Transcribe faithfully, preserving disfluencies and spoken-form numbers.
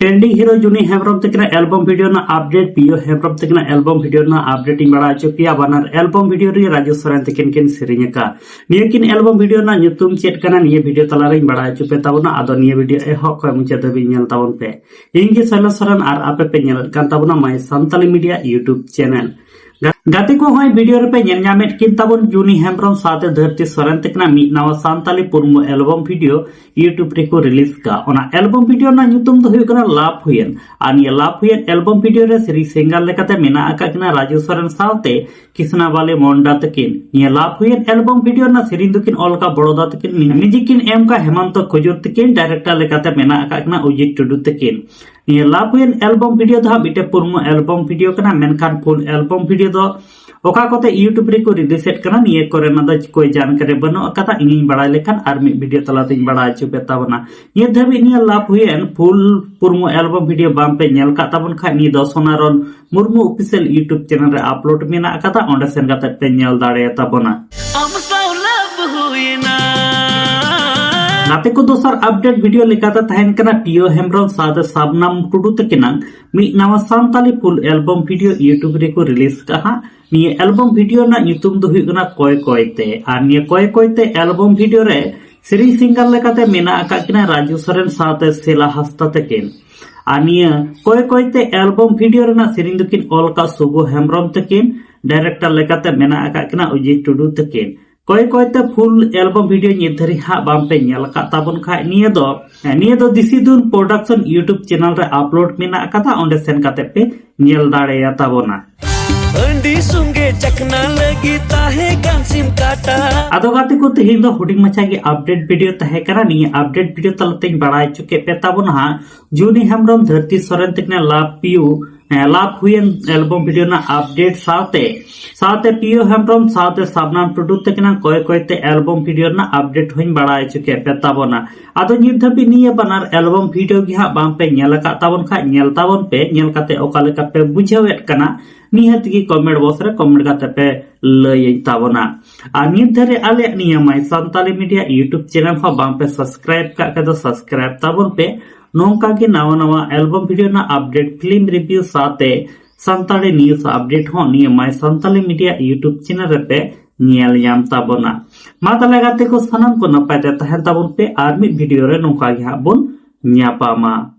Trending hero Juni Hembrom ᱛᱟᱹᱠᱤᱱᱟᱜ album video ᱨᱮᱱᱟᱜ update, ᱯᱤᱭᱳ ᱦᱮᱢᱵᱨᱚᱢ ᱛᱟᱹᱠᱤᱱᱟᱜ album video ᱨᱮᱱᱟᱜ update ᱤᱧ ᱵᱟᱲᱟᱭ ᱦᱚᱪᱚ ᱯᱮᱭᱟ᱾ ᱵᱟᱱᱟᱨ album video ᱨᱮ ᱨᱟᱡᱩ ᱥᱚᱨᱮᱱ ᱛᱟᱹᱠᱤᱱ ᱠᱤᱱ ᱥᱮᱨᱮᱧ ᱟᱠᱟᱫ᱾ ᱱᱤᱭᱟᱹ ᱠᱤᱱ album video ᱨᱮᱱᱟᱜ ᱧᱩᱛᱩᱢ ᱪᱮᱫ ᱠᱟᱱᱟ, ᱱᱤᱭᱟᱹ video ᱛᱟᱞᱟᱨᱮᱧ ᱵᱟᱲᱟᱭ ᱦᱚᱪᱚ ᱯᱮ ᱛᱟᱵᱚᱱᱟ᱾ ᱟᱫᱚ ᱱᱤᱭᱟᱹ video ᱮᱦᱚᱵ ᱠᱷᱚᱱ ᱢᱩᱪᱟᱹᱫ ᱫᱷᱟᱹᱵᱤᱡ ᱧᱮᱞ ᱛᱟᱵᱚᱱ ᱯᱮ᱾ ᱤᱧ ᱜᱮ ᱥᱟᱞᱟ ᱥᱚᱨᱮᱱ ᱟᱨ ᱟᱯᱮ ᱯᱮ ᱧᱮᱞᱮᱫ ᱠᱟᱱ ᱛᱟᱵᱚᱱᱟ My Santali Media YouTube channel᱾ ᱜᱟ-, ᱜᱟᱛᱮ ᱠᱚ, ᱦᱚᱸᱜᱼᱚᱭ video ᱨᱮᱯᱮ ᱧᱮᱞ ᱧᱟᱢᱮᱫ ᱠᱤᱱ ᱛᱟᱵᱚᱱ ᱡᱩᱱᱤ ᱦᱮᱢᱵᱨᱚᱢ ᱥᱟᱶᱛᱮ ᱫᱷᱟᱹᱨᱛᱤ ᱥᱚᱨᱮᱱ ᱛᱟᱹᱠᱤᱱᱟᱜ ᱢᱤᱫ ᱱᱟᱣᱟ ᱥᱟᱱᱛᱟᱞᱤ ᱯᱩᱨᱢᱩ album video YouTube ᱨᱮᱠᱚ release ᱠᱟᱜ᱾ ᱚᱱᱟ album video ᱨᱮᱱᱟᱜ ᱧᱩᱛᱩᱢ ᱫᱚ ᱦᱩᱭᱩᱜ ᱠᱟᱱᱟ ᱞᱟᱵᱷ ᱦᱩᱭᱮᱱ᱾ ᱟᱨ ᱱᱤᱭᱟᱹ ᱞᱟᱵᱷ ᱦᱩᱭᱮᱱ album video ᱨᱮ ᱥᱮᱨᱮᱧ singer ᱞᱮᱠᱟᱛᱮ ᱢᱮᱱᱟᱜ ᱟᱠᱟᱫ ᱠᱤᱱᱟ ᱨᱟᱡᱩ ᱥᱚᱨᱮᱱ ᱥᱟᱶᱛᱮ ᱠᱤᱥᱱᱟ ᱵᱟᱞᱤ ᱢᱚᱱᱰᱟ ᱛᱟᱹᱠᱤᱱ᱾ ᱱᱤᱭᱟᱹ ᱞᱟᱵᱷ ᱦᱩᱭᱮᱱ album video ᱨᱮᱱᱟᱜ ᱥᱮᱨᱮᱧ ᱫᱚᱠᱤᱱ ᱚᱞ ᱟᱠᱟᱫ ᱵᱚᱲᱚᱫᱟ ᱛᱟᱹᱠᱤᱱ, music ᱠᱤᱱ ᱮᱢ ᱟᱠᱟᱫ ᱦᱮᱢᱟᱱᱛᱚ ᱠᱩᱡᱩᱨ ᱛᱟᱹᱠᱤᱱ, director ᱞᱮᱠᱟᱛᱮ ᱢᱮᱱᱟᱜ ᱟᱠᱟᱫ ᱠᱤᱱᱟ ᱚᱡᱤᱛ ᱴᱩᱰᱩ ᱛᱟᱹᱠᱤᱱ᱾ ᱱᱤᱭᱟᱹ ᱞᱟᱵᱷ ᱦᱩᱭᱮᱱ album video ᱫᱚ ᱦᱟᱸᱜ ᱢᱤᱫᱴᱮᱱ ᱯᱩᱨᱢᱩ album video ᱠᱟᱱᱟ, ᱢᱮᱱᱠᱷᱟᱱ full album video ᱫᱚ ᱚᱠᱟ ᱠᱚᱛᱮ YouTube ᱨᱮᱠᱚ release ᱮᱫ ᱠᱟᱱᱟ, ᱱᱤᱭᱟᱹ ᱠᱚᱨᱮᱱᱟᱜ ᱫᱚ ᱠᱳᱭ ᱡᱟᱱᱠᱟᱨᱤ ᱵᱟᱹᱱᱩᱜ ᱟᱠᱟᱫᱟ᱾ ᱤᱧᱤᱧ ᱵᱟᱲᱟᱭ ᱞᱮᱠᱷᱟᱱ ᱟᱨ ᱢᱤᱫ video ᱛᱟᱞᱟᱛᱤᱧ ᱵᱟᱲᱟᱭ ᱦᱚᱪᱚ ᱯᱮ ᱛᱟᱵᱚᱱᱟ᱾ ᱱᱤᱭᱟᱹ ᱫᱷᱟᱹᱵᱤᱡ ᱱᱤᱭᱟᱹ ᱞᱟᱵᱷ ᱦᱩᱭᱮᱱ full ᱯᱩᱨᱢᱩ album video ᱵᱟᱝ ᱯᱮ ᱧᱮᱞ ᱠᱟᱜ ᱛᱟᱵᱚᱱ ᱠᱷᱟᱡ, ᱱᱤᱭᱟᱹ ᱫᱚ ᱥᱳᱱᱟᱨᱚᱱ ᱢᱩᱨᱢᱩ official YouTube channel ᱨᱮ upload ᱢᱮᱱᱟᱜ ᱟᱠᱟᱫᱟ, ᱚᱸᱰᱮ ᱥᱮᱱ ᱠᱟᱛᱮ ᱯᱮ ᱧᱮᱞ ᱫᱟᱲᱮᱭᱟ ᱛᱟᱵᱚᱱᱟ᱾ ᱟᱢ ᱥᱟᱶ ᱞᱟᱵᱷ ᱦᱩᱭᱱᱟ᱾ ᱜᱟᱛᱮ ᱠᱚ, ᱫᱚᱥᱟᱨ update video ᱞᱮᱠᱟᱛᱮ ᱛᱟᱦᱮᱱ ᱠᱟᱱᱟ ᱯᱤᱭᱳ ᱦᱮᱢᱵᱨᱚᱢ ᱥᱟᱶᱛᱮ ᱥᱟᱵᱱᱟᱢ ᱴᱩᱰᱩ ᱛᱟᱹᱠᱤᱱᱟᱜ ᱢᱤᱫ ᱱᱟᱣᱟ Santali full album video YouTube ᱨᱮᱠᱚ release ᱠᱟᱜᱼᱟ᱾ ᱱᱤᱭᱟᱹ album video ᱨᱮᱱᱟᱜ ᱧᱩᱛᱩᱢ ᱫᱚ ᱦᱩᱭᱩᱜ ᱠᱟᱱᱟ ᱠᱚᱭ ᱠᱚᱭ ᱛᱮ᱾ ᱟᱨ ᱱᱤᱭᱟᱹ ᱠᱚᱭ ᱠᱚᱭ ᱛᱮ album video ᱨᱮ ᱥᱮᱨᱮᱧ singer ᱞᱮᱠᱟᱛᱮ ᱢᱮᱱᱟᱜ ᱟᱠᱟᱫ ᱠᱤᱱᱟ ᱨᱟᱡᱩ ᱥᱚᱨᱮᱱ ᱥᱟᱶᱛᱮ ᱥᱮᱞᱟ ᱦᱟᱸᱥᱫᱟ ᱛᱟᱹᱠᱤᱱ᱾ ᱟᱨ ᱱᱤᱭᱟᱹ ᱠᱚᱭ ᱠᱚᱭ ᱛᱮ album video ᱨᱮᱱᱟᱜ ᱥᱮᱨᱮᱧ ᱫᱚᱠᱤᱱ ᱚᱞ ᱟᱠᱟᱫ ᱥᱩᱵᱷᱩ ᱦᱮᱢᱵᱨᱚᱢ ᱛᱟᱹᱠᱤᱱ, director ᱞᱮᱠᱟᱛᱮ ᱢᱮᱱᱟᱜ ᱟᱠᱟᱫ ᱠᱤᱱᱟ ᱚᱡᱤᱛ ᱴᱩᱰᱩ ᱛᱟᱹᱠᱤᱱ᱾ ᱠᱚᱭ ᱠᱚᱭ ᱛᱮ full album video ᱱᱤᱛ ᱫᱷᱟᱹᱨᱤᱡ ᱦᱟᱸᱜ ᱵᱟᱝ ᱯᱮ ᱧᱮᱞ ᱟᱠᱟᱫ ᱛᱟᱵᱚᱱ ᱠᱷᱟᱡ, ᱱᱤᱭᱟᱹ ᱫᱚ, ᱱᱤᱭᱟᱹ ᱫᱚ ᱫᱤᱥᱤ ᱫᱩᱱ Production YouTube channel ᱨᱮ upload ᱢᱮᱱᱟᱜ ᱟᱠᱟᱫᱟ, ᱚᱸᱰᱮ ᱥᱮᱱ ᱠᱟᱛᱮ ᱯᱮ ᱧᱮᱞ ᱫᱟᱲᱮᱭᱟ ᱛᱟᱵᱚᱱᱟ᱾ ᱦᱟᱺᱰᱤ ᱥᱚᱸᱜᱮ ᱪᱟᱠᱷᱱᱟ ᱞᱟᱹᱜᱤᱫ ᱛᱟᱦᱮᱸ ᱠᱟᱱ ᱥᱤᱢ ᱠᱟᱴᱟ᱾ ᱟᱫᱚ ᱜᱟᱛᱮ ᱠᱚ, ᱛᱮᱦᱮᱧ ᱫᱚ ᱦᱩᱰᱤᱧ ᱢᱟᱪᱷᱟ ᱜᱮ update video ᱛᱟᱦᱮᱸ ᱠᱟᱱᱟ᱾ ᱱᱤᱭᱟᱹ update video ᱛᱟᱞᱟᱛᱮᱧ ᱵᱟᱲᱟᱭ ᱦᱚᱪᱚ ᱠᱮᱫ ᱯᱮ ᱛᱟᱵᱚᱱᱟ ᱦᱟᱸᱜ ᱡᱩᱱᱤ ᱦᱮᱢᱵᱨᱚᱢ ᱫᱷᱟᱹᱨᱛᱤ ᱥᱚᱨᱮᱱ ᱛᱟᱹᱠᱤᱱᱟᱜ ᱞᱟᱵᱷ ᱯᱤᱭᱩ, ᱦᱮᱸ, ᱞᱟᱵᱷ ᱦᱩᱭᱮᱱ album video ᱨᱮᱱᱟᱜ update ᱥᱟᱶᱛᱮ, ᱥᱟᱶᱛᱮ ᱯᱤᱭᱳ ᱦᱮᱢᱵᱨᱚᱢ ᱥᱟᱶᱛᱮ ᱥᱟᱵᱱᱟᱢ ᱴᱩᱰᱩ ᱛᱟᱹᱠᱤᱱᱟᱜ ᱠᱚᱭ ᱠᱚᱭ ᱛᱮ album video ᱨᱮᱱᱟᱜ update ᱦᱚᱸᱧ ᱵᱟᱲᱟᱭ ᱦᱚᱪᱚ ᱠᱮᱫ ᱯᱮ ᱛᱟᱵᱚᱱᱟ᱾ ᱟᱫᱚ ᱱᱤᱛ ᱫᱷᱟᱹᱵᱤᱡ ᱱᱤᱭᱟᱹ ᱵᱟᱱᱟᱨ album video ᱜᱮ ᱦᱟᱸᱜ ᱵᱟᱝ ᱯᱮ ᱧᱮᱞ ᱟᱠᱟᱫ ᱛᱟᱵᱚᱱ ᱠᱷᱟᱡ, ᱧᱮᱞ ᱛᱟᱵᱚᱱ ᱯᱮ, ᱧᱮᱞ ᱠᱟᱛᱮ ᱚᱠᱟ ᱞᱮᱠᱟ ᱯᱮ ᱵᱩᱡᱷᱟᱹᱣᱮᱫ ᱠᱟᱱᱟ, ᱱᱤᱦᱟᱹᱛ ᱜᱮ comment box ᱨᱮ comment ᱠᱟᱛᱮ ᱯᱮ ᱞᱟᱹᱭᱟᱹᱧ ᱛᱟᱵᱚᱱᱟ᱾ ᱟᱨ ᱱᱤᱛ ᱫᱷᱟᱹᱨᱤᱡ ᱟᱞᱮᱭᱟᱜ ᱱᱤᱭᱟᱹ My Santali Media YouTube channel ᱦᱚᱸ ᱵᱟᱝ ᱯᱮ subscribe ᱠᱟᱜ ᱠᱷᱟᱡ ᱫᱚ subscribe ᱛᱟᱵᱚᱱ ᱯᱮ᱾ ᱱᱚᱝᱠᱟ ᱜᱮ ᱱᱟᱣᱟ ᱱᱟᱣᱟ album video ᱨᱮᱱᱟᱜ update, film review ᱥᱟᱶᱛᱮ ᱥᱟᱱᱛᱟᱲᱤ news update ᱦᱚᱸ ᱱᱤᱭᱟᱹ My Santhali Media YouTube channel ᱨᱮᱯᱮ ᱧᱮᱞ ᱧᱟᱢ ᱛᱟᱵᱚᱱᱟ᱾ ᱢᱟ ᱛᱟᱦᱞᱮ ᱜᱟᱛᱮ ᱠᱚ, ᱥᱟᱱᱟᱢ ᱠᱚ ᱱᱟᱯᱟᱭ ᱛᱮ ᱛᱟᱦᱮᱱ ᱛᱟᱵᱚᱱ ᱯᱮ, ᱟᱨ ᱢᱤᱫ video ᱨᱮ ᱱᱚᱝᱠᱟ ᱜᱮ ᱦᱟᱸᱜ ᱵᱚᱱ ᱧᱟᱯᱟᱢᱟ᱾